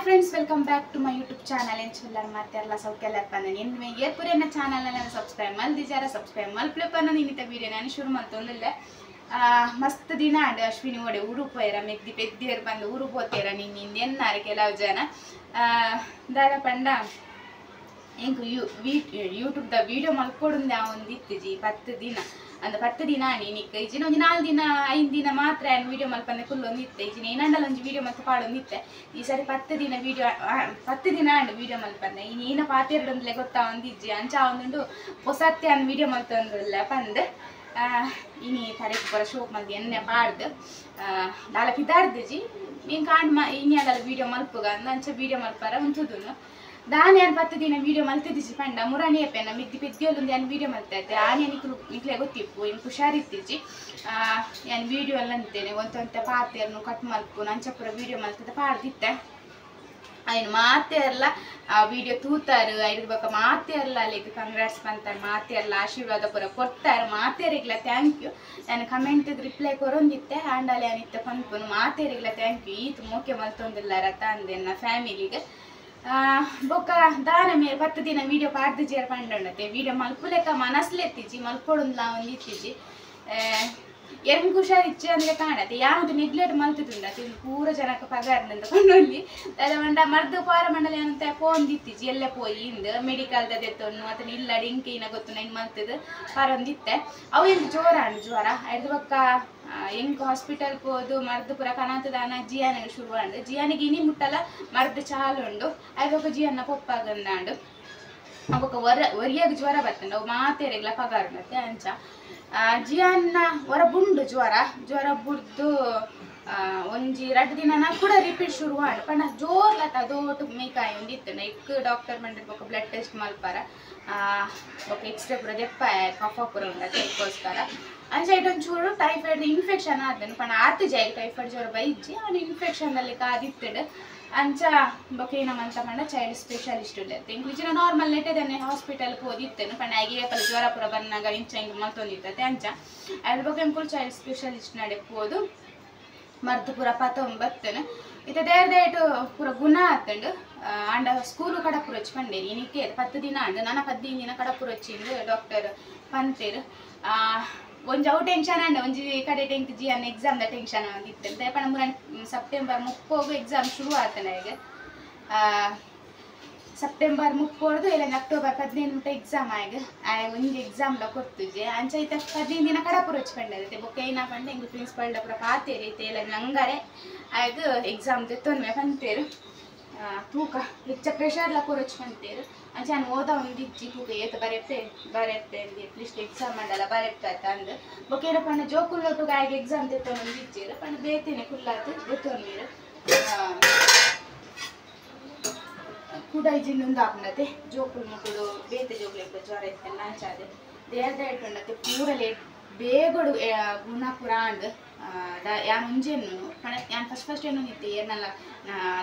Friends, welcome back to my YouTube channel. ಎಂಚುಲ್ಲರ್ ಮಾತೆರ್ಲ ಸೌಖ್ಯಲರ್ ಪಂದ ಏರ್ಪುರೆನ channel subscribe ಮಲ್ದಿಜಾರ subscribe ಮಲ್ಪ್ಲೆ ಪಂದ ಇನ್ನಿತ video ನಾನು ಶುರು ಮಲ್ತೊಂದಿಲ್ಲ. ಮಸ್ತ್ ದಿನ ಅಂಡ್ ಅಶ್ವಿನಿ ಓಡೆ ಊರು ಪೋಯರ ಮೆಗ್ದಿ ಪೆದ್ದಿಯರ್ ಬಂದು ಊರು ಪೋತೇರ ನಿನ್ನಿಂದ ಎನ್ನಾರು ಕೆಲವು ಜನ ದಾದ ಪಂಡ ಎಂಕ್ ಯೂಟ್ಯೂಬ್ the video ಮಲ್ಕೊಡುಂದೆ ಒಂದು ಇತ್ತಿಜಿ 10 ದಿನ ಅಂದ 10 ದಿನ ನಿಕ್ಕ ಇಜಿನ ಒಂಜಿ 4 ದಿನ 5 ದಿನ ಮಾತ್ರ ವೀಡಿಯೋ ಮಲ್ಪಂದೆ ಕುಲ್ಲೊಂದು ಇತ್ತೆ ಇಜಿನ ಏನಂಡಲ ಒಂಜಿ ವೀಡಿಯೋ ಮಲ್ತು ಪಾಡೊಂದಿತ್ತೆ. ಈ ಸರಿ 10 ದಿನ ವೀಡಿಯೋ 10 ದಿನ ಅಂಡ್ ವೀಡಿಯೋ ಮಲ್ಪಂದೆ ಇನ್ನು ಏನ ಪಾತೆರಡೊಂದ್ಲೆ ಗೊತ್ತಾ ಒಂದಿಜ್ಜಿ ಅಂಚ ಒಂದುಂಡು ಹೊಸತ್ತೆ ಅನ್ ವೀಡಿಯೋ ಮಲ್ತೊಂದಿಲ್ಲ ಪಂದ್ ಇನಿ ತರೆಕ್ ಪೂರ ಶೋಕ್ ಮಲ್ದಿ ಎಣ್ಣೆ ಪಾಡ್ದು ದಾಲ ಪಿದಾಡ್ದಿಜಿ ನೀನು ಕಾಂಡ್ ಮಾ ಇನಿ ಅಂಡಲ ವೀಡಿಯೋ ಮಲ್ಪುಗ ಅಂದ ಅಂಚ ವೀಡಿಯೋ ಮಲ್ಪಾರ ಉಂತುದುನು ದಾನೆ 10 ದಿನ ವೀಡಿಯೋ ಮಲ್ತಿದ್ದಿಜಿ ಪಂಡ ಮುರಾಣಿ ಅಪ್ಪೆನ ಮಿದ್ದಿ ಪೆದ್ದಿಯೊಂದು ಯಾನ್ ವೀಡಿಯೋ ಮಲ್ತೈತೆ ಆನೆ ನಿಕ್ಲು ನಿಕ್ಲೆ ಗೊತ್ತಿಪ್ಪು ಏನು ಹುಷಾರಿತ್ತಿಜಿ ಯಾನ್ ವೀಡಿಯೋ ಎಲ್ಲ ಅಂತೇನೆ ಒಂತೊಂತೆ ಪಾತೆರ್ನು ಕಟ್ ಮಲ್ಪು ನಂಚಪುರ ವೀಡಿಯೋ ಮಲ್ತದ ಪಾಡ್ದಿತ್ತೆ. ಆಯ್ನ ಮಾತೆರ್ಲ ಆ ವೀಡಿಯೋ ತೂತಾರು ಐದು ಬೊಕ ಮಾತೆರ್ಲ ಅಲ್ಲಿಗೆ ಕಂಗ್ರಾಟ್ಸ್ ಪಂತಾರೆ ಮಾತೆರ್ಲ ಆಶೀರ್ವಾದ ಪೂರ ಕೊಡ್ತಾರೆ ಮಾತೆರಿಗ್ಲ thank you. ನಾನು ಕಮೆಂಟ್ ರಿಪ್ಲೈ ಕೊರೊಂದಿತ್ತೆ ಆಂಡಲೆ ಅನಿತ್ತ ಪನ್ಪುನು ಮಾತೆರಿಗ್ಲ thank you ಈತ್ ಮೋಕೆ ಮಲ್ತೊಂದಿಲ್ಲ ರತ ಅಂದೆನ್ನ ಫ್ಯಾಮಿಲಿಗೆ. ಬೊಕ್ಕ ದಾನ ಮೇರೆ 10 ದಿನ ವೀಡಿಯೋ ಪಾಡ್ದಿಜೇರ್ ಪಂಡೊಂಡತೆ ವೀಡಿಯೋ ಮಲ್ಪುಲೆಕ ಮನಸ್ಲೆತ್ತಿಜಿ ಮಲ್ಪೊಡುಂದ್ಲ ಒಂದು ಇತ್ತಿಜಿ ಎಂಗ್ ಹುಷಾರಿಚ್ಚೆ ಅಂದ್ರೆ ಕಾಣತೆ ಯಾವುದು ನೆಗ್ಲೆಕ್ಟ್ ಮಲ್ತುಂಡತೆ ಪೂರ ಜನಕ್ಕೆ ಪಗಾರ್ನಂತ ಪಂಡೊಲ್ಲಿ ದಾದ ಪಂಡ ಮರ್ದು ಪಾರ ಮಂಡಲ ಏನಂತ ಫೋನ್ ದಿತ್ತಿಜಿ ಎಲ್ಲ ಪೋಯಿ ಇಂದ್ ಮೆಡಿಕಲ್ ದೆತ್ತೊನ್ನು ಅತನ ಇಲ್ಲಡಿ ಇಂಕೇನ ಗೊತ್ತು ನೈನ್ ಮಲ್ತದ ಪರೊಂದಿತ್ತೆ ಅವು ಎಂಕ್ ಜೋರ ಅಂಡ್ ಜ್ವರ ಐದು ಬೊಕ್ಕ ಎಂಕ್ ಹಾಸ್ಪಿಟಲ್ ಪೋದು ಮರ್ದು ಪೂರ ಕನಾತದಾನ ಜಿಯಾನಿಗೆ ಶುರು ಅಂಡ್ ಜಿಯಾನಿಗೆ ಇನಿ ಮುಟ್ಟಲ ಮರ್ದು ಚಾಲು ಉಂಡು ಐದು ಜಿಯನ್ನ ಪೊಪ್ಪಾಗಂದಾಂಡು ಬೊಕ್ಕ ಒರಿಯಾಗ ಜ್ವರ ಬರ್ತಂಡು ಅವು ಮಾತೆರೆಗ್ಲ ಪಗಾರುಂಡತೆ ಅಂಚ ಜಿಯನ್ನ ಹೊರ ಬುಂಡು ಜ್ವರ ಜ್ವರ ಬುಡ್ದು ಒಂಜಿ 2 ದಿನ ಕೂಡ ರಿಪೀಟ್ ಶುರು ಆಂಡ್ ಪಂಡ ಜೋರ್ಲತ ಅದೋಟು ಮೇಕಾಯಿ ಒಂದು ಇತ್ತು ಇಕ್ ಡಾಕ್ಟರ್ ಬಂದ್ರೆ ಬೊಕ್ಕ ಬ್ಲಡ್ ಟೆಸ್ಟ್ ಮಲ್ಪಾರ ಬೊಕ್ಕ ಎಕ್ಸ್ರೇ ಪೂರ ದೆಪ್ಪಾಯ ಕಫ ಪೂರ ಉಂಡತೆ ಅದಕ್ಕೋಸ್ಕರ ಅಂಚ ಇಟ್ಟು ಒಂಚೂರು ಟೈಫಾಯ್ಡ್ ಇನ್ಫೆಕ್ಷನ್ ಆದನು ಪಂಡ ಆತು ಜಾಗ ಟೈಫಾಯ್ಡ್ ಜ್ವರ ಬೈಜ್ಜಿ ಅವನು ಇನ್ಫೆಕ್ಷನ್ ಅಲ್ಲಿ ಕಾದಿತ್ತಡು ಅಂಚ ಬೊಕ್ಕ ಏನಂತ ಪಂಡ ಚೈಲ್ಡ್ ಸ್ಪೆಷಲಿಸ್ಟ್ ಉಲ್ಲೆತ್ತೆ ಇಂಕ್ಲಿಜಿನ ನಾರ್ಮಲ್ ನೆಟ್ಟೆದನ್ನೇ ಹಾಸ್ಪಿಟಲ್ ಹೋದಿತ್ತೇನು ಪಂಡ ಆಗಿ ಏಪಲ್ ಜ್ವರ ಪೂರ ಬಂದಾಗ ಇಂಚ ಹಿಂಗೆ ಮಲ್ತೊಂದಿತ್ತತೆ ಅಂಚ ಅದ್ರ ಬೊಕ್ಕ ಎಂಕುಲು ಚೈಲ್ಡ್ ಸ್ಪೆಷಲಿಸ್ಟ್ ನಡೆ ಪೋದು ಮರ್ದು ಪೂರ ಪತ್ತೊಂಬತ್ತನು ಇತ್ತ ದೇರ್ದೇಟು ಪೂರ ಗುಣ ಆತಂಡು ಅಂಡ ಸ್ಕೂಲು ಕಡಪುರೊಚ್ಚಿ ಪಂಡೇರಿ ಇನಿಕ್ಕೆ 10 ದಿನ ಅಂಡ್ ನನ್ನ 15 ದಿನ ಕಡಪುರೊಚ್ಚಿಂದು ಡಾಕ್ಟರ್ ಪಂತೇರು. ಒಂಜಿ ಅವು ಟೆನ್ಷನ್ ಅಂಡ ಒಂಜಿ ಕಡೆ ಟೆಂಕ್ ಜಿ ಅನ್ನ ಎಕ್ಸಾಮ್ the tension ಇತ್ತು ದಯಪಣ ಮುರ ಸೆಪ್ಟೆಂಬರ್ 30 ಎಕ್ಸಾಮ್ ಶುರು ಆತನ ಈಗ ಸೆಪ್ಟೆಂಬರ್ 30 ಇಲ್ಲ ಅಕ್ಟೋಬರ್ 15 ಮುಟ್ಟ ಎಕ್ಸಾಮ್ ಆಗ ಒಂಜಿ ಎಕ್ಸಾಮ್ ಲ ಕೊಡ್ತುಜೆ ಅಂಚ ಐತ 15 ದಿನ ಕಡಪುರೊಚ್ಚಿ ಪಂಡತೆ ಬೊಕ್ಕ ಏನ ಪಂಡ ಎಂಕ್ ಪ್ರಿನ್ಸಿಪಾಲ್ ಪೂರ ಪಾತೇರಿ ಐತೆ ಇಲ್ಲ ಅಂಗಾರೆ ಆಗ ಎಕ್ಸಾಮ್ ದೆತ್ತೊನ್ಮೆ ಪಂತೇರು ತೂಕ ಹೆಚ್ಚ ಪ್ರೆಷರ್ಲ ಕೊರೊಚ್ಚಿ ಪಂತೇರು ಅಂಚ ನಾನು ಓದ ಒಂದು ಇಜ್ಜಿ ತೂಕ ಏತ ಬರೆಪ್ಪೆ ಬರೆಪ್ಪೆ ಅಂದು ಅಟ್ಲೀಸ್ಟ್ ಎಕ್ಸಾಮ್ ಮಂಡಲ ಬರೆಪ್ಪ ಅಂದು ಬೊಕ್ಕ ಏನ ಪಂಡ ಜೋಕುಲ್ಲೊಟ್ಟುಗ ಆಗ ಎಕ್ಸಾಮ್ ದೆತ್ತೊಂದು ಇಜ್ಜಿರು ಪಂಡ ಬೇತೇನೆ ಕುಲ್ಲಾತು ದೆತ್ತೊನ್ಮೀರು ಕೂಡ ಇಜಿನ್ನೊಂದು ಆಪುಂಡತೆ ಜೋಕುಲು ಮುಕುಲು ಬೇತೆ ಜೋಕುಲು ಎಪ್ಪ ಜ್ವರ ಇತ್ತೆಲ್ಲ ಅಂಚಾದೆ ದೇರ್ದ ಇಟ್ಟುಂಡತೆ ಪೂರ ಲೇಟ್ ಬೇಗಡು ಗುಣ ಪೂರ ಅಂಡ್ ಯಾನ್ ಒಂಜೆನ್ನು ಪಂಡ ಯಾನ್ ಫಸ್ಟ್ ಫಸ್ಟ್ ಏನೊಂದಿತ್ತೆ ಏರ್ನಲ್ಲ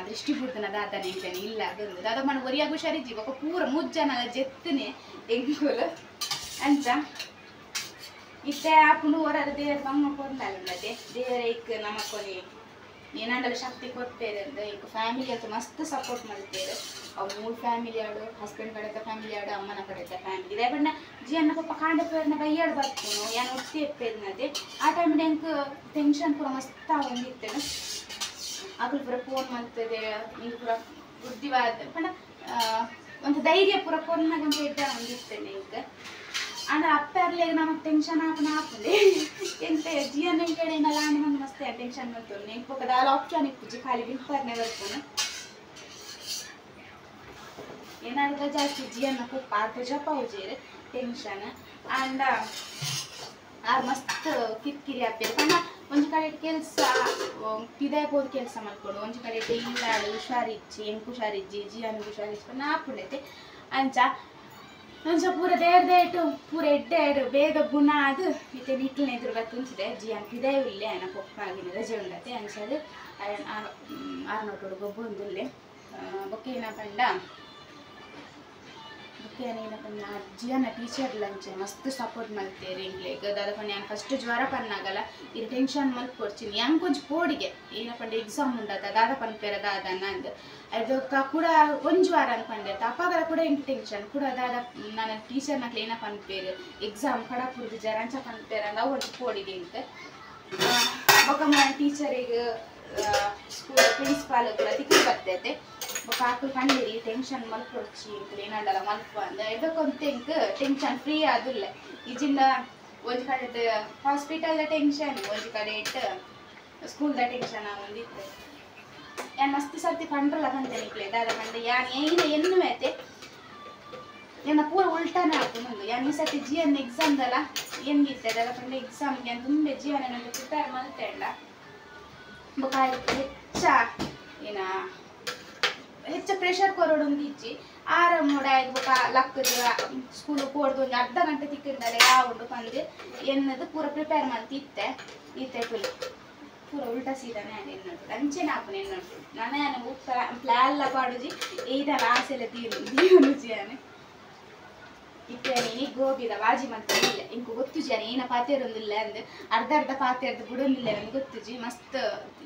ದೃಷ್ಟಿ ಬುಡ್ದನ ದಾದನೆ ಎಂಕ್ಲೆನ ಇಲ್ಲ ಅದೊಂದು ದಾದ ಪಂಡ ಒರಿಯಾಗ ಹುಷಾರಿಜ್ಜಿ ಬೊಕ್ಕ ಪೂರ ಮುಜ್ಜನಲ ಜೆತ್ತನೆ ಎಂಕುಲು ಅಂಚ ಇತ್ತೆ ಆಪುಂಡು ಹೊರ ದೇವರ ಬಂಗ ಕೊರ್ಂಡಾಲುಂಡತೆ ದೇವರ ಇಕ್ ನಮಕೊಲಿ ಏನಾಂಡಲ ಶಕ್ತಿ ಕೊಡ್ತೇವೆ ಅಂದ್ ಇಂಕ್ ಫ್ಯಾಮಿಲಿ ಅಂತ ಮಸ್ತ್ ಸಪೋರ್ಟ್ ಮಾಡ್ತೇವೆ. ಅವು 3 ಫ್ಯಾಮಿಲಿ ಆಡು ಹಸ್ಬೆಂಡ್ ಕಡೆತ ಫ್ಯಾಮಿಲಿ ಆಡು ಅಮ್ಮನ ಕಡೆತ ಫ್ಯಾಮಿಲಿ ಇದೇ ಬಣ್ಣ ಜಿಯನ್ನ ಪಪ್ಪ ಕಾಂಡ ಪೇರ್ನ ಬೈಯಾಡು ಬರ್ತೀನು ಯಾನ್ ಒತ್ತಿ ಎಪ್ಪೇದ್ನದೆ ಆ ಟೈಮ್ ಎಂಕ್ ಟೆನ್ಷನ್ ಪೂರ ಮಸ್ತ್ ಆವೊಂದಿತ್ತೇನೆ ಅಕುಲು ಪೂರ ಫೋನ್ ಮಲ್ತದೆ ಇಂದು ಪೂರ ಬುದ್ಧಿವಾದ ಪಂಡ ಒಂದು ಧೈರ್ಯ ಪೂರ ಕೊರ್ನಾಗ ಅಂತ ಎಡ್ಡೆ ಒಂದಿತ್ತೇನೆ ಇಂಕ್ ಅಂಡ ಅಪ್ಪರ್ಲೆಗ್ ನಮಕ್ ಟೆನ್ಷನ್ ಆಪುನ ಆಪುಂಡೆ ಎಂತ ಜಿಯನ್ನ ಕಡೆನಲ್ಲ ಅಂಡ ಮಂದು ಮಸ್ತ್ ಟೆನ್ಷನ್ ಮಲ್ತೊಂದು ಎಂಕ್ ಬೊಕ್ಕ ದಾಲ ಆಪ್ಷನ್ ಇಪ್ಪುಜಿ ಖಾಲಿ ಬಿಲ್ಪರ್ನೆ ಬರ್ಪುನು ಏನಾದ್ರು ಜಾಸ್ತಿ ಜಿಯನ್ನ ಪೊಪ್ಪ ಆತ ಜಪಾವುಜೇರು ಟೆನ್ಷನ್ ಅಂಡ ಆರ್ ಮಸ್ತ್ ಕಿರಿಕಿರಿ ಆಪೇರು ಪಂಡ ಒಂಜಿ ಕಡೆ ಕೆಲಸ ಪಿದಾಯ ಪೋದು ಕೆಲಸ ಮಲ್ಕೊಡು ಒಂಜಿ ಕಡೆ ಇಲ್ಲಾಡು ಹುಷಾರಿಜ್ಜಿ ಎಂಕ್ ಹುಷಾರಿಜ್ಜಿ ಜಿಯನ್ಗ್ ಹುಷಾರಿಜ್ಜಿ ಪಂಡ ಆಪುಂಡೈತೆ ಅಂಚ ಅಂಚ ಪೂರ ದೇರ್ದೇಟು ಪೂರ ಎಡ್ಡೆ ಬೇಗ ಗುಣ ಅದು ಇತ್ತೆ ನಿಟ್ಲನೆ ಎದುರು ಬತ್ತುಂಚಿದೆ ಜಿಯನ್ ಪಿದಾಯ ಉಲ್ಲೆ ಆಯನ ಪೊಪ್ಪ ಆಗಿನ ರಜೆ ಉಂಡತೆ ಅಂಚಾದ್ ಆರ್ನೋಟುಡು ಗೊಬ್ಬೊಂದುಲ್ಲೆ ಬೊಕ್ಕ ಏನ ಪಂಡ ಬೊಕ್ಕ ಜಿಯನ್ನ ಟೀಚರ್ ಲಂಚೆ ಮಸ್ತ್ ಸಪೋರ್ಟ್ ಮಲ್ತೇರು ಎಂಕ್ಲೆಗ್ ದಾದ ಪಂಡ ಯಾನ್ ಫಸ್ಟ್ ಜ್ವರ ಪನ್ನಾಗಲ ಇರ್ ಟೆನ್ಷನ್ ಮಲ್ಪೊಡ್ಚಿನಿ ಯಾಂಕ್ ಒಂಜಿ ಪೋಡಿಗೆ ಏನ ಪಂಡ ಎಕ್ಸಾಮ್ ಉಂಡತ ದಾದ ಪನ್ಪೆರ ದಾದ ನಂದು ಅದಕ್ಕ ಕೂಡ ಒಂಜಿ ವಾರ ಅನ್ಪಂಡೆ ಅಪಗಲ ಕೂಡ ಎಂಕ್ ಟೆನ್ಷನ್ ಕೂಡ ದಾದ ನಾನು ಟೀಚರ್ ನಕ್ಲೆ ಏನ ಪನ್ಪೇರು ಎಕ್ಸಾಮ್ ಕಡಪುರ್ದು ಜರ ಅಂಚ ಪನ್ಪೇರ ಅಂದ್ ಅವು ಒಂಜಿ ಪೋಡಿಗೆ ಎಂಕ್ ಬೊಕ್ಕ ಟೀಚರಿಗೆ ಸ್ಕೂಲ್ ಪ್ರಿನ್ಸಿಪಾಲ್ ಕೂಡ ತಿಕ್ಕು ಬರ್ತೈತೆ ಬೊಕ್ಕ ಆಕುಲು ಪಂಡಿರಿ ಟೆನ್ಷನ್ ಮಲ್ಪೊಡ್ಚಿ ಎಂಕ್ಲು ಏನಾಂಡಲ ಮಲ್ಪ ಅಂದ್ ಎದಕ್ಕೊಂತ ಎಂಕ್ ಟೆನ್ಷನ್ ಫ್ರೀ ಆದುಲ್ಲೆ ಇಜಿಂದ ಒಂಜಿ ಕಡೆ ಹಾಸ್ಪಿಟಲ್ ದ ಟೆನ್ಷನ್ ಒಂಜಿ ಕಡೆ ಸ್ಕೂಲ್ ದ ಟೆನ್ಷನ್ ಆವೊಂದಿತ್ತೆ ಯಾನ್ ಮಸ್ತ್ ಸರ್ತಿ ಪಂಡ್ರಲ ಪಂತೆ ನಿಕ್ಲೆ ದಾದ ಪಂಡ ಯಾನ್ ಏನ ಎನ್ನುವೆತೆ ಎನ್ನ ಪೂರ ಉಲ್ಟಾನೆ ಆಪುಂಡು ಯಾನ್ ಈ ಸರ್ತಿ ಜಿ ಎನ್ ಎಕ್ಸಾಮ್ ದಲ ಎಂಗಿತ್ತೆ ದಾದ ಪಂಡ ಎಕ್ಸಾಮ್ ಯಾನ್ ತುಂಬೆ ಜಿ ಎನ್ ಪ್ರಿಪೇರ್ ಮಲ್ತೆಂಡ ಬೊಕ್ಕ ಹೆಚ್ಚ ಏನ ಹೆಚ್ಚ ಪ್ರೆಷರ್ ಕೊರೊಡೊಂದಿಜ್ಜಿ ಆರಾಮೋಡ ಬೊಕ್ಕ ಲಕ್ಕದ ಸ್ಕೂಲ್ ಪೋಡ್ದು ಒಂಜಿ ಅರ್ಧ ಗಂಟೆ ತಿಕ್ಕಿಂಡಲೆ ಯಾವುಂಡು ಪಂದ್ ಎನ್ನದು ಪೂರ ಪ್ರಿಪೇರ್ ಮಲ್ತಿತ್ತೆ ಇತ್ತೆ ಪುಲ್ ಪೂರ ಉಲ್ಟಾ ಸೀದಾನೆ ಎನ್ನೋಡು ಅಂಚೆನೆ ಆಪುನ ಎನ್ನೋಡು ನನ ಯಾನ್ ಪ್ಲಾನ್ ಲ ಪಾಡುಜಿ ಏದಲ ಆಸೆಲ ತೀರು ದೀವೊನುಜಿ ಯಾನ್ ಇತ್ತೆ ಇನಿ ಗೋಬಿದ ಬಾಜಿ ಮಲ್ತೊಂದಿಲ್ಲೆ ಎಂಕ್ ಗೊತ್ತುಜಿ ಯಾನ್ ಏನ ಪಾತೆರೊಂದುಲ್ಲೆ ಅಂದ್ ಅರ್ಧ ಅರ್ಧ ಪಾತೆರ್ದ್ ಬುಡೊಂದಿಲ್ಲೆ ಅಂದ್ ಗೊತ್ತುಜಿ ಮಸ್ತ್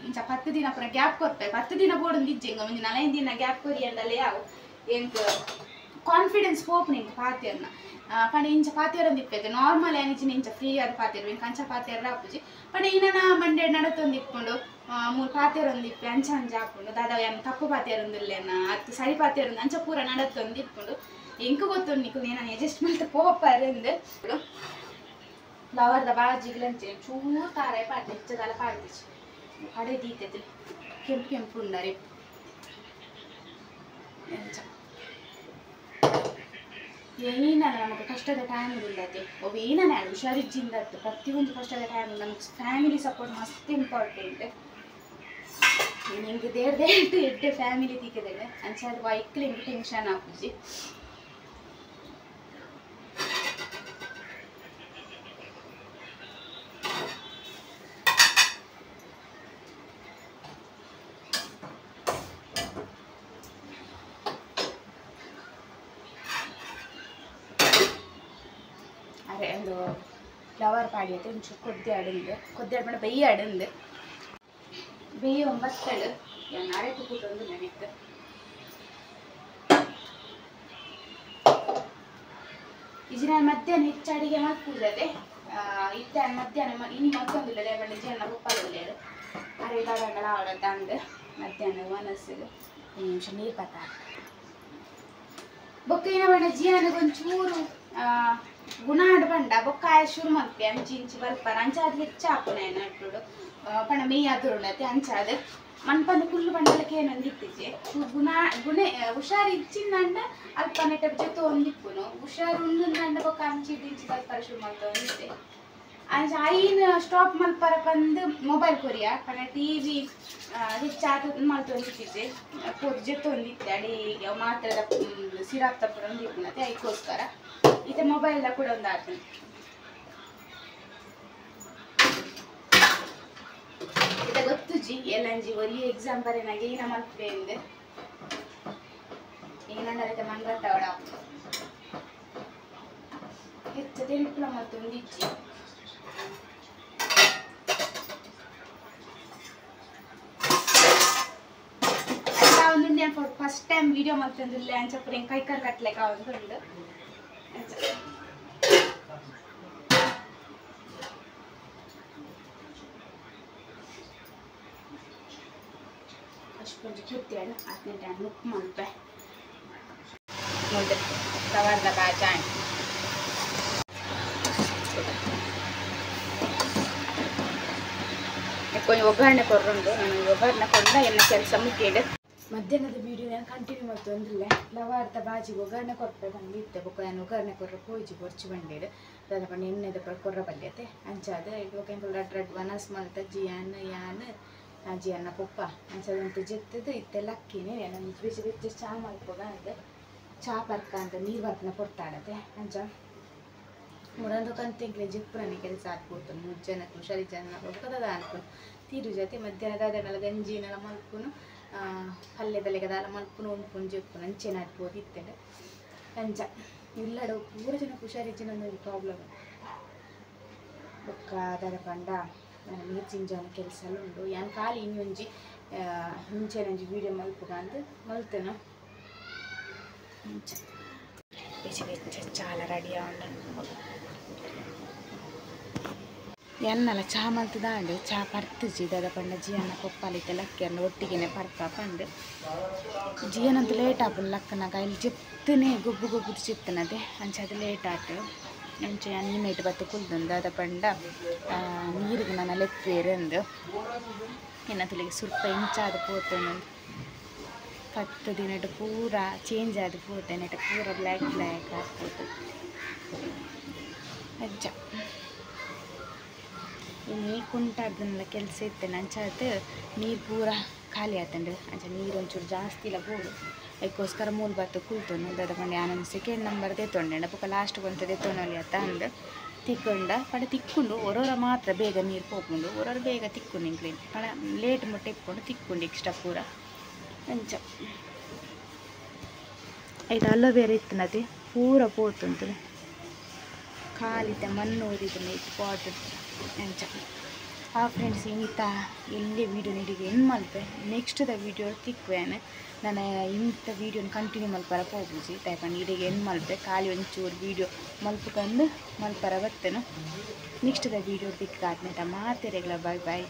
ಇಂಚ 10 ದಿನ ಪೂರ ಗ್ಯಾಪ್ ಕೊರ್ಪೆ 10 ದಿನ ಬೋಡೊಂದಿಜ್ಜಿ ಎಂಕ್ ಒಂಜಿ 4 ದಿನ ಗ್ಯಾಪ್ ಕೊರಿಯಂಡಲೇ ಯಾವು ಎಂಕ್ ಕಾನ್ಫಿಡೆನ್ಸ್ ಪೋಪುಂಡು ಎಂಕ್ ಪಾತೆರ್ನ ಪಂಡ ಇಂಚ ಪಾತೆರೊಂದಿಪ್ಪೆತೆ ನಾರ್ಮಲ್ ಏನಿಜ್ಜಿನ ಇಂಚ ಫ್ರೀ ಆದ್ ಪಾತೆರ್ವೆ ಎಂಕ್ ಅಂಚ ಪಾತೆರ್ರ ಆಪುಜಿ ಪಂಡ ಇನನ ಮಂಡೆಡ್ ನಡತೊಂದಿಪ್ಪುಂಡು ಮೂಲು ಪಾತೆರೊಂದಿಪ್ಪೆ ಅಂಚ ಅಂಚ ಆಪುಂಡು ದಾದ ಯಾನ್ ತಪ್ಪು ಪಾತೆರೊಂದುಲ್ಲೆನ ಅತ್ತ್ ಸರಿ ಪಾತೆರೊಂದು ಅಂಚ ಪೂರ ನಡತೊಂದಿಪ್ಪುಂಡು ಎಂಕ್ ಗೊತ್ತುಂಡು ನಿಕುಲು ಏನ ಅಡ್ಜಸ್ಟ್ ಮಲ್ತ್ ಪೋಪರಂದ್ ಫ್ಲವರ್ದ ಬಾಜಿಗ್ಲಂಚೆ ಚೂರು ತಾರಾಯಿ ಪಾಡ್ದೆ ಹೆಚ್ಚ ದಾಲ ಪಾಡ್ದಿಜಿ ಕಡೆ ದೀತೆತ್ ಕೆಂಪು ಕೆಂಪು ಉಂಡರೆ ಎಂಚ ಏನಾನ ನಮಗೆ ಕಷ್ಟದ ಟೈಮ್ ಉಂಡತೆ ಅವು ಏನಾನ ಹುಷಾರಿಜ್ಜಿಂದತ್ತು ಪ್ರತಿಯೊಂದು ಕಷ್ಟದ ಟೈಮ್ ನಮಗೆ ಫ್ಯಾಮಿಲಿ ಸಪೋರ್ಟ್ ಮಸ್ತ್ ಇಂಪಾರ್ಟೆಂಟ್ ನಿಂಗೆ ದೇರ್ದೇ ಎಡ್ಡೆ ಫ್ಯಾಮಿಲಿ ತಿಕ್ಕಿದೆ ಅಂಚ ಅದು ವೈಕ್ಲು ಎಂಕ್ ಟೆನ್ಷನ್ ಆಪುಜಿ ಅರೆ ಒಂದು ಫ್ಲವರ್ ಪಾಡಿಯತ್ತೆ ಒಂಚೂರು ಕೊದ್ದೆ ಅಡಂದು ಕೊದ್ದೆ ಅಡ್ಪಂಡ ಬೆಯ್ಯ ಅಡಂದು ಬೆಯ್ಯ ಒಂಬತ್ತಳು ಯಾನ್ ಅರೆಕು ಕೂಟೊಂದು ನೆನಕ್ಕೆ ಇಜಿ ನಾನು ಮಧ್ಯಾಹ್ನ ಹೆಚ್ಚು ಅಡಿಗೆ ಮಲ್ಪುಜದೆ ಇತ್ತೆ ಮಧ್ಯಾಹ್ನ ಇನಿ ಮಲ್ತೊಂದಿಲ್ಲ ಪಂಡ ಇಜಿ ಪಪ್ಪಲುಲ್ಲೆರ್ ಅರೆ ದಾದಂಡಲ ಆವಡತ್ತ ಅಂದ್ ಮಧ್ಯಾಹ್ನ ವನಸ್ಗ್ ಒಂಜಿ ನಿಮಿಷ ನೀರು ಪತ್ತ ಬೊಕ್ಕ ಏನ ಪಂಡ ಜಿಯಾನಗ್ ಒಂಚೂರು ಗುಣ ಆಡ್ ಪಂಡ ಬೊಕ್ಕ ಆಯ್ ಶುರು ಮಲ್ಪೆ ಅಂಚಿ ಇಂಚಿ ಬರ್ಪಾರ ಅಂಚಾದ್ ಹೆಚ್ಚ ಆಪುನ ಏನ ಪಂಡ ಮೇಯ್ ಆದುರುಂಡತೆ ಅಂಚಾದ್ ಮನ್ಪಂದ ಕುಲ್ಲು ಪಂಡಲಕ್ಕೆ ಏನೊಂದಿತ್ತಿಜಿ ಗುಣ ಗುಣೆ ಹುಷಾರು ಇಚ್ಚಿಂದಂಡ ಅಲ್ಪ ನೆಟ್ಟ ಜೊತೆ ಒಂದಿಪ್ಪುನು ಹುಷಾರು ಉಂಡುಂದಂಡ ಬೊಕ್ಕ ಅಂಚಿ ಇಂಚಿ ಬರ್ಪಾರ ಶುರು ಮಲ್ತೊಂದಿತ್ತೆ ಅಂಚ ಐನ್ ಸ್ಟಾಪ್ ಮಲ್ಪರ ಪಂದ್ ಮೊಬೈಲ್ ಕೊರಿಯ ಪಂಡ ಟಿವಿ ಹೆಚ್ಚಾದ್ ಮಲ್ತೊಂದಿತ್ತಿಜಿ ಪೋದು ಜೊತೆ ಅಡಿಗೆ ಅವು ಮಾತ್ರೆದ ಸಿರಾಪ್ ತಪ್ಪುನ ಒಂದಿಪ್ಪುನತೆ ಐಕೋಸ್ಕರ ಇತ್ತೆ ಮೊಬೈಲ್ ಕೂಡ ಒಂದು ಆತುಂಡು ಇತ್ತೆ ಗೊತ್ತುಜಿ ಎಲ್ಲಂಜಿ ಒರಿಯೆ ಎಕ್ಸಾಮ್ ಬರೆನಾಗ ಏನ ಮಲ್ಪೆ ಅಂದ್ ಏನಂಡ ಇತ್ತೆ ಮಂಗತ್ತವಡ ಹೆಚ್ಚ ತೆಂಪುಲ ಮಲ್ತೊಂದಿಜ್ಜಿ ಫಸ್ಟ್ ಟೈಮ್ ವಿಡಿಯೋ ಮಲ್ತೊಂದುಲ್ಲೆ ಅಂಚ ಪೂರ ಎಂಕ್ ಕೈಕಾರ್ ಕಟ್ಲೆಕ ಆವೊಂದುಂಡು ಅಂಚ ಅಷ್ಟೊಂದು ಕುತ್ತಿಯಾಡು ಹದಿನೆಂಟು ನುಪ್ಪು ಮಲ್ಪೆ ನೋಡ್ರಿ ಫ್ಲವರ್ದ ಬಾಜಿ ಕೊಂಚ ಒಗ್ಗರಣೆ ಕೊರ್ರುಂಡು ನಾನು ಒಗ್ಗರಣೆ ಕೊಂಡ ಎನ್ನ ಕೆಲಸ ಮುಗಿಯಡು ಮಧ್ಯಾಹ್ನದ ವೀಡಿಯೋ ನಾನು ಕಂಟಿನ್ಯೂ ಮಲ್ತೊಂದುಲ್ಲೆ ಫ್ಲವರ್ದ ಬಾಜಿಗೆ ಒಗ್ಗರಣೆ ಕೊರ್ಪೆ ಬಂದಿತ್ತೆ ಬೊಕ್ಕ ಯಾನ್ ಒಗ್ಗರಣೆ ಕೊರ್ರ ಪೋಯಿಜಿ ಬೊರ್ಚಿ ಬಂಡೇಡು ದಾದ ಪಂಡ ಎಣ್ಣೆದ ಪೂರ ಕೊರ್ರ ಬಲ್ಯತೆ ಅಂಚಾದ್ ಬೊಕ್ಕ ಎಂಕುಲು ರಡ್ಡ್ ರಡ್ಡ್ ವನಸ್ ಮಲ್ತ ಜಿಯಾನ್ ಯಾನ್ ಜಿಯನ್ನ ಪೊಪ್ಪ ಅಂಚಾದ್ ಜೆತ್ತುದು ಇತ್ತೆ ಲಕ್ಕಿನಿ ಯಾನ್ ಬಿಸಿ ಬಿಸಿ ಚಾ ಮಲ್ಪೊಗ ಅಂದ್ ಚಾ ಪರ್ಕ ಅಂತ ನೀರು ಬರ್ಪುನ ಪೊರ್ತಾಡತೆ ಅಂಚ ಮುರಂದು ಕಂತೆಂಕ್ಲೆ ಜೆಪ್ಪುನನೆ ಕೆಲಸ ಆತ್ಪೋತುಂಡು ಮೂಜಿ ಜನಕ್ ಹುಷಾರಿ ಜನ ಬೊಕ್ಕ ದಾದ ಅನ್ಪುನು ತೀರು ಜತೆ ಮಧ್ಯಾಹ್ನ ದಾದನಲ ಗಂಜಿನಲ ಮಲ್ಪುನು ಪಲ್ಯದಲೆಕ ದಾಲ ಮಲ್ಪುನು ಉನ್ಪುನು ಜೆಪ್ಪುನು ಅಂಚೆನೆ ಆತ್ಪೋದಿತ್ತೆಂಡ್ ಅಂಚ ಇಲ್ಲಡ ಪೂರ ಜನ ಹುಷಾರಿಜ್ಜಿನ ಪ್ರಾಬ್ಲಮ್ ಬೊಕ್ಕ ದಾದ ಪಂಡ ನೀರು ಜಿಂಜಾನ ಕೆಲಸ ಎಲ್ಲ ಉಂಡು ಯಾನ್ ಖಾಲಿ ಇನ್ನೊಂಜಿ ಮುಂಚೆನೊಂಜಿ ವೀಡಿಯೋ ಮಲ್ಪುಗ ಅಂದ್ ಮಲ್ತೇನ ಅಂಚ ಬೆಚ್ಚ ಬೆಚ್ಚ ಚಾಲ ರೆಡಿ ಆಂಡ ಎನ್ನಲ ಚಾ ಮಲ್ತದಾಂಡ್ ಚಾ ಪರ್ತುಜಿ ದಾದ ಪಂಡ ಜಿಯನ್ನ ಪೊಪ್ಪಾಲಿತ್ತೆ ಲಕ್ಕಿಯನ್ನ ಒಟ್ಟಿಗೆನೆ ಪರ್ಪ ಪಂಡ್ ಜಿಯನಂತ ಲೇಟ್ ಆಪುಂಡು ಲಕ್ಕನಾಗ ಇಲ್ಲಿ ಜೆತ್ತನೆ ಗೊಬ್ಬು ಗೊಬ್ಬುದು ಚಿತ್ತನದೆ ಅಂಚ ಅದು ಲೇಟ್ ಆತು ಅಂಚ ಯಾನ್ ಈ ಮೈಟ್ ಬತ್ತು ಕುಲ್ದುಂಡು ದಾದ ಪಂಡ ನೀರಿಗೆ ನನ್ನ ಲೆಪ್ಪೇರು ಅಂದು ಎನ್ನ ತುಲಿಗೆ ಸುರ್ಪ ಇಂಚಾದ ಪೋತೇನೆ 10 ದಿನಟ್ ಪೂರ ಚೇಂಜ್ ಆದ್ ಪೋತೇನೆ ಪೂರ ಬ್ಲ್ಯಾಕ್ ಬ್ಲ್ಯಾಕ್ ಆದ್ ಅಜ್ಜ ನೀರು ಕುಂಟಾಡ್ದನ್ನೆಲ್ಲ ಕೆಲಸ ಇತ್ತೇನೆ ಅಂಚಾತ್ ನೀರು ಪೂರ ಖಾಲಿ ಆತಂಡು ಅಂಚ ನೀರು ಒಂಚೂರು ಜಾಸ್ತಿ ಇಲ್ಲ ಬೋಡು ಅದಕ್ಕೋಸ್ಕರ ಮೂಲು ಬತ್ತು ಕುಲ್ತೊಂಡು ದಾದ ಪಂಡ ಯಾನೊಂದು ಸೆಕೆಂಡ್ ನಂಬರ್ ದೆತ್ತೊಂಡೆ ಬೊಕ ಲಾಸ್ಟ್ ಒಂತೆ ದೆತ್ತೊಂಡೊಲಿ ಅತ್ತ ಅಂದ್ ತಿಕ್ಕೊಂಡ ಪಂಡ ತಿಕ್ಕೊಂಡು ಒರೊರ ಮಾತ್ರ ಬೇಗ ನೀರು ಪೋಪುಂಡು ಒರೊರ ಬೇಗ ತಿಕ್ಕೊಂಡು ಇಂಕ್ಲೇನ್ ಪಂಡ ಲೇಟ್ ಮುಟ್ಟ ಇಕ್ಕೊಂಡು ತಿಕ್ಕೊಂಡು ಎಕ್ಸ್ಟ್ರಾ ಪೂರ ಅಂಚ ಐಟ್ ಅಲೋವೆರಾ ಇತ್ತನತೆ ಪೂರ ಪೋತುಂತು ಖಾಲಿತ ಮಣ್ಣು ಊರಿದನೆ ಇತ್ತು ಪಾಟ್ ಅಂಚ ಆ ಫ್ರೆಂಡ್ಸ್ ಇಂತ ಎಲ್ಲಿ ವೀಡಿಯೋ ನಿಡಿಗೆ ಏನು ಮಲ್ಪೆ ನೆಕ್ಸ್ಟ್ the video ತಿಕ್ವೇನೆ ನಾನು ಇಂಥ ವೀಡಿಯೋನ ಕಂಟಿನ್ಯೂ ಮಲ್ಪರ ಪೋಪುಜಿ ಟೈಪನ್ ಇಡಿಗೆ ಏನು ಮಲ್ಪೆ ಖಾಲಿ ಒಂಚೂರು ವೀಡಿಯೋ ಮಲ್ಪಕಂದು ಮಲ್ಪರ ಬರ್ತೇನೆ ನೆಕ್ಸ್ಟ್ the video ತಿಕ್ಕಾದ್ನೆಟ ಮಾತೆರೆಗ್ಲ ಬಾಯ್ ಬಾಯ್.